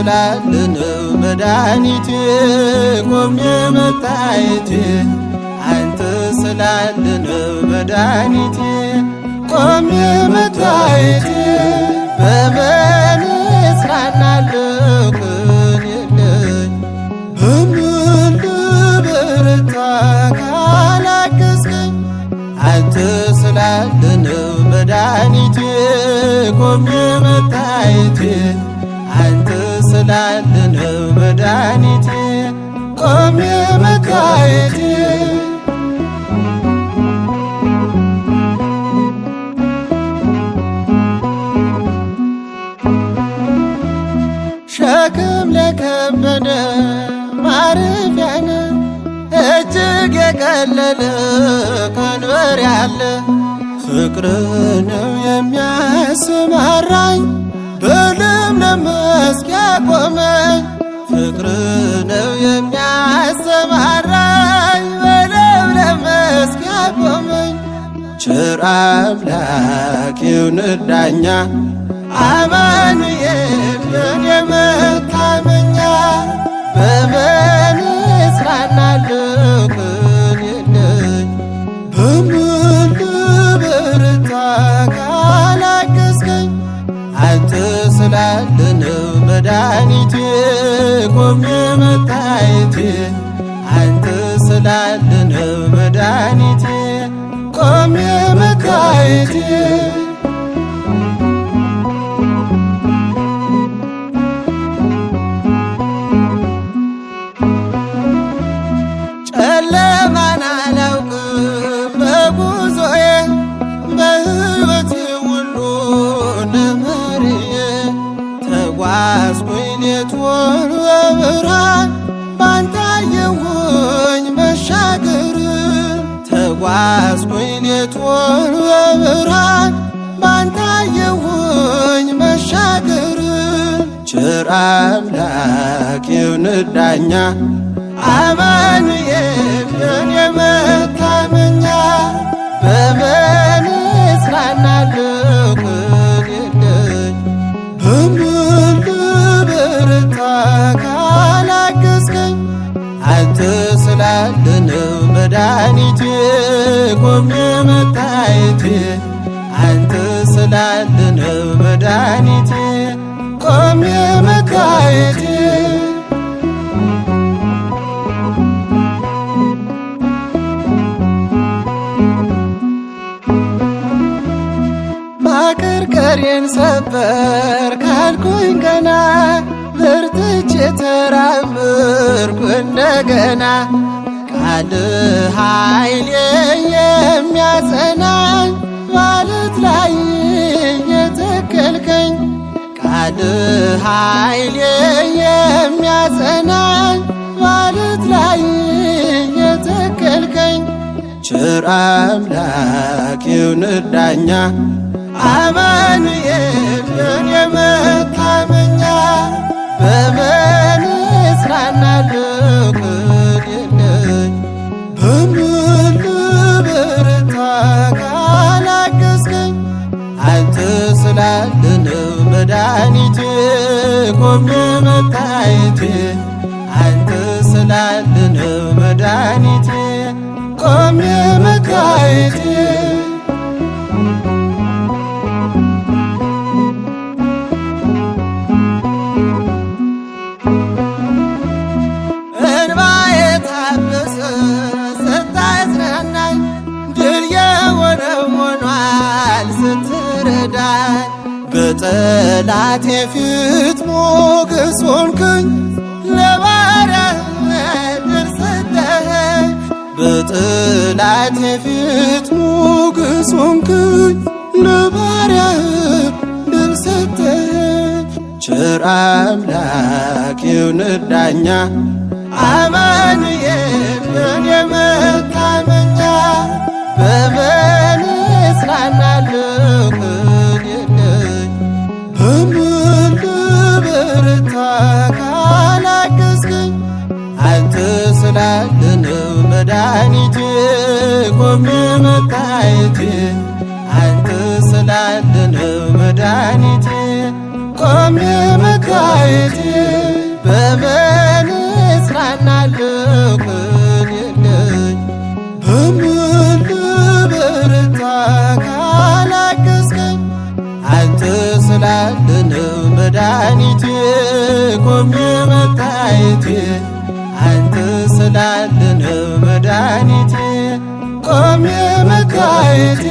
ስላለ ነው መድኃኒቴ ቆሜ መታየቴ፣ አንተ ስላለ ነው መድኃኒቴ ቆሜ መታየቴ። በምን እጽናናለሁ ቅን የለኝ፣ በምን ልበረታ ካላገዝከኝ? አንተ ስላለ ነው መድኃኒቴ ቆሜ መታየቴ፣ አንተ ስላለ ነው መድኃኒቴ ቆሜ መታየቴ። ሸክም ለከበደ ማረፊያነ፣ እጅግ የቀለለ ቀንበር ያለ፣ ፍቅር ነው የሚያሰማራኝ በለምለም መስክ ያቆመኝ። ፍቅር ነው የሚያሰማራኝ በለምለም መስክ ያቆመኝ። ቸር አምላክ ይሁን ዳኛ፣ አማኑኤል የኔ መታመኛ። በምን እጽናናለሁ ቅን የለኝ፣ በምን ልበረታ ካላገዝከኝ? አንተ ስላለ ነው መድኃኒቴ ቆሜ መታየቴ፣ አንተ ስላለ ነው መድኃኒቴ ቆሜ መታየቴ። ጨለማን አላውቅም በጉዞዬ፣ በሕይወቴ ሁሉ ነመርዬ። ተጓዝኩኝ ሌቱን በብርሃን፣ ባንተ አየሁኝ መሻገር። ተጓዝኩኝ ሌቱን በብርሃን፣ ባንተ አየሁኝ መሻገር። ቸር አምላክ ይሁን ዳኛ፣ አማኑኤል የኔ መታመኛ። በምን እጽናናለሁ ቅን የለኝ፣ በምን ልበረታ ካላገዝከኝ? አንተ ስላለ ነው መድኃኒቴ ቆሜ መታየቴ፣ አንተ ስላለ ነው መድኃኒቴ ቆሜ መታየቴ። ማቀርቀሬን ሰበር ካልኩኝ ገና፣ በርትቼ ተራመድኩ እንደገና። ቃል ኃይሌ የሚያጸናኝ፣ ማለት ላይ የተከልከኝ። ቃል ኃይሌ የሚያጸናኝ፣ ማለት ላይ የተከልከኝ። ቸር አምላክ ይሁን ዳኛ፣ አማኑኤል የኔ መታመኛ። በምን እጽናናለሁ ቅን የለኝ፣ በምን ልበረታ ካላገዝከኝ? አንተ ስላለ ነው መድኃኒቴ ቆሜ መታየቴ፣ አንተ ስላለ ነው መድኃኒቴ ቆሜ መታየቴ። እንባዬ ታበሰ ስታጽናናኝ፣ ድል የሆነው ሆኗል ስትረዳኝ። በጠላቴ ፊት ሞገስ ሆንክኝ፣ ለባሪያህ ድል ሰጠኸኝ። በጠላቴ ፊት ሞገስ ሆንክኝ፣ ለባሪያህ ድል ሰጠኸኝ። ቸር አምላክ ይሁን ዳኛ፣ አማኑኤል የኔ መታመኛ። በምን እጽናናለሁ ቅን የለኝ፣ በምን ልበረታ ካላገዝከኝ? አንተ ስላለ ነው መድኃኒቴ ቆሜ መታየቴ፣ አንተ ስላለ ነው መድኃኒቴ ቆሜ መታየቴ። በምን እጽናናለሁ? ቅን የለኝ። በምን ልበረታ ካላገዝከኝ? አንተ ስላለህ ነው መድኃኒቴ፣ ቆሜ መታየቴ። አንተ ስላለህ ነው መድኃኒቴ፣ ቆሜ መታየቴ።